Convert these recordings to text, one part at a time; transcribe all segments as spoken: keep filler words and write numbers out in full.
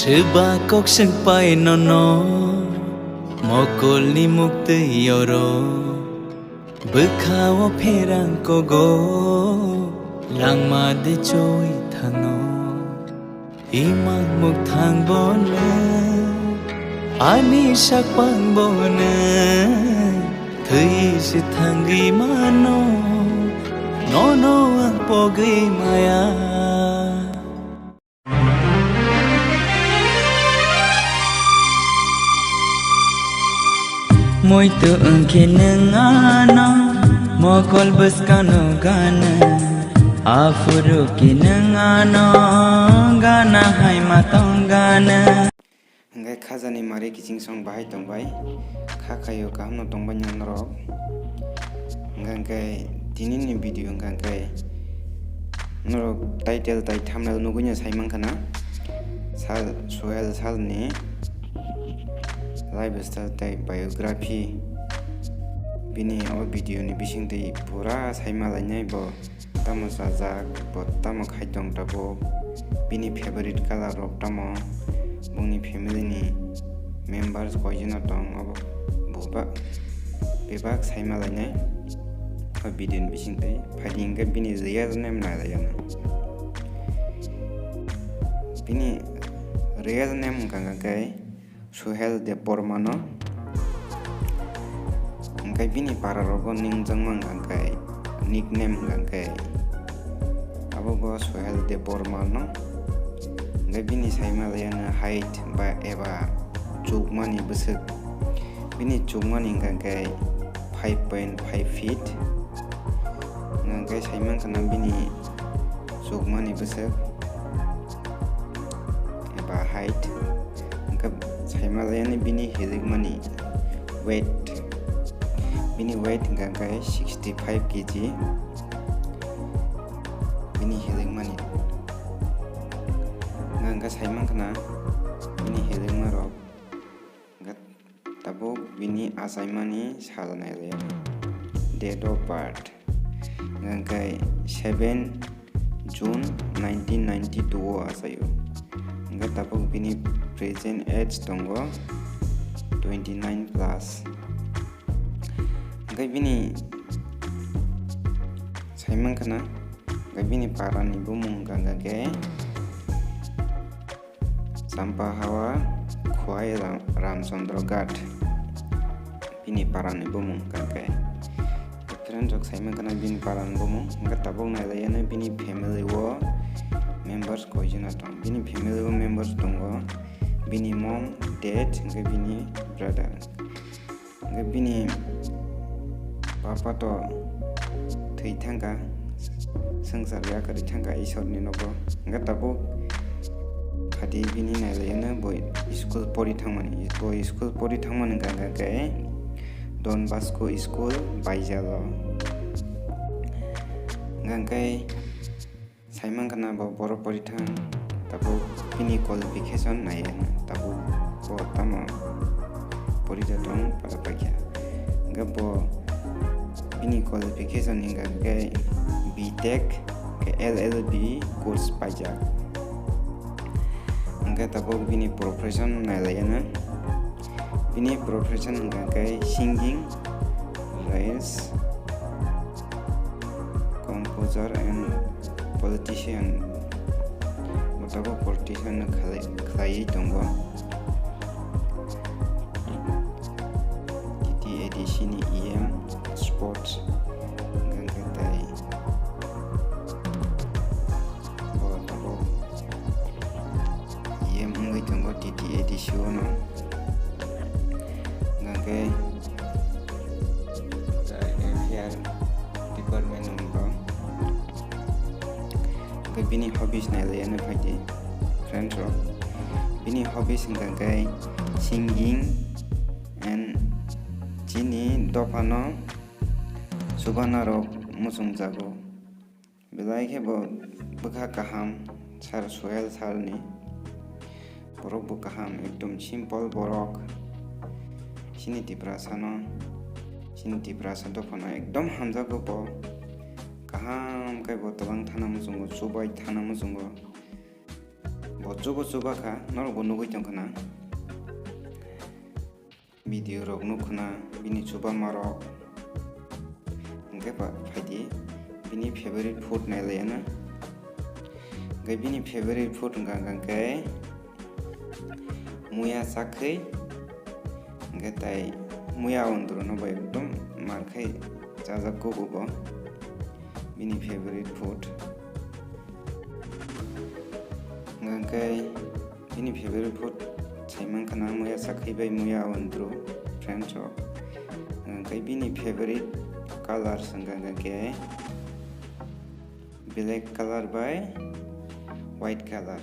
Chuba kok swng pai nono, mokolni muktwi oro, bwkha o pherang kogo, langma de choi thano. Imang mukthang bono, ani sakpang bono, thwi se thangwi mano, nono ang pogwi maya. Muitu wngkhe nwng ano, mokol bwskano gana, aphuru khe nwng ano, gana hai ma tong gana. Hwnkhe khajani mari kiching song bahai tongbai, kha khaio kaham no tongbai norok. Hwnkhe tini ni video hwnkhe norok title tai thumbnail nugui no sai mankha na, Sal, Suhel Sal ni lifestyle tei biography. Bini o video ni bisingtwi pura sai malainai bo. Tamo chajak, bo tamo khai tong tabuk, bini favorite color rok tamo, bongni family ni members koijano tong, obo bo ba-, bebak sai malainai o video ni bisingtwi. Phaidi hwnkhe bini real name nailaiyana. Bini real name wngkha khe Suhel Debbarma no. Hwnkhe bini para rogo ningjakma hwnkha khe nickname hwnkha khe abo bo Suhel Debbarma no. Hwnkhe bini saima laiya no height ba eba chukmani bwswk. Bini chukmani hwnkha khe five point five feet. Hwnkhe saima khana bini chukmani bwswk eba height. Hwnkhe saima laiyani bini hilikmani weight. Bini weight hwnkha khe sixty five K G. Bini hilikmani. Hwnkhe saima khana bini hilikma rok. Hwnkhe tabuk bini achaimani sal nailaiya. Date of birth. Hwnkhe seven June nineteen ninety-two o achaio. Hwnkhe tabuk bini present age tongo twenty nine plus. Hwnkhe bini saimankha na, hwnkhe bini parani bumung hwnkha khe Champa Hawa Khwai Ram-, Ramchandra Ghat. Bini parani bumung hwnkha khe. Friends rok saima khana bini parani bumung. Hwnkhe tabuk nailaiyano bini family o members koijana tong. Bini family o members tongo. Bini mom, dad, hwnkhe bini brother. Hwnkhe bini papa to thwi thangkha, swngchar yakarwi thangkha Isorni nogo. Hwnkhe tabuk khati bini nailaiyano bo school pori thangmani. Bo school pori thangmani hwnkha khe Don Bosco School Baijalo. Hwnkhe Saimankha na bo borok pori thang, tabuk bini qualification naiya, tabuk bo tamo pori tong para paikha. Hwnkhe bo bini qualification hwnkha khe B Tech khe L L B course paijak. Hwnkhe tabuk bini profession nailaiyano. Bini profession hwnkha khe singing, race, composer and politician. Bo tabuk politician no khlai-, khlaiwi tongo. T T A D C ni E M sports hwnkha khe tai bo tabuk E M wngwi tongo T T A D C o no. Hwnkha khe F I R department wngkha. Hwnkhe bini hobbies nailaiyano phaidi friends rok. Bini hobbies hwnkha khe singing and chini dophano chubana rok muchungjago. Belai khe bo bwkha kaham, Sir Suhel Sir ni. Borok bo kaham, ekdom simple borok. Chini Tiprasa no, chini Tiprasa dophano ekdom hamjago bo. Kaham khe bo twlang thana muchungo, chubai thana muchungo. Bo chubo chuba kha, norok bo nugwi tong khna. Video rok nuk khna bini chubama rok. Hingke ba phaidi bini favorite food nai laiya na. Hingke bini favorite food hingka hingke muya sakhi. Hingke tai muya ondro no bai ekdom mar khai chajak kubu bo. Bini favorite food. Hingke bini favorite food saimang khana muya sakhi bai muya ondro friends rok. Hingke bini favorite color hingka hingke black color bai white color.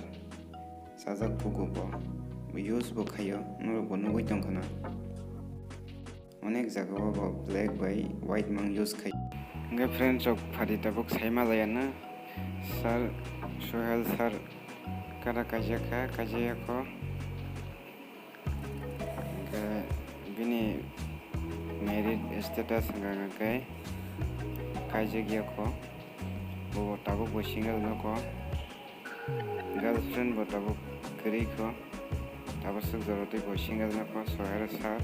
Sajak kugu bo use bo khaio, norok bo nugwi tong khana. Onek jaga o bo black bai white mang use khai. Hingke friends rok phadi tabuk saima laiya na, sir, Sohel sir kada kaijak kha, kaijak ya kho. Hingke bini married status hingka hingke kaijak ya kho. Bo tabuk bo single no kho. Girlfriend bo tabuk kwrwi kho. Tabuk swk jora twi bo single no kho, Sohel sir.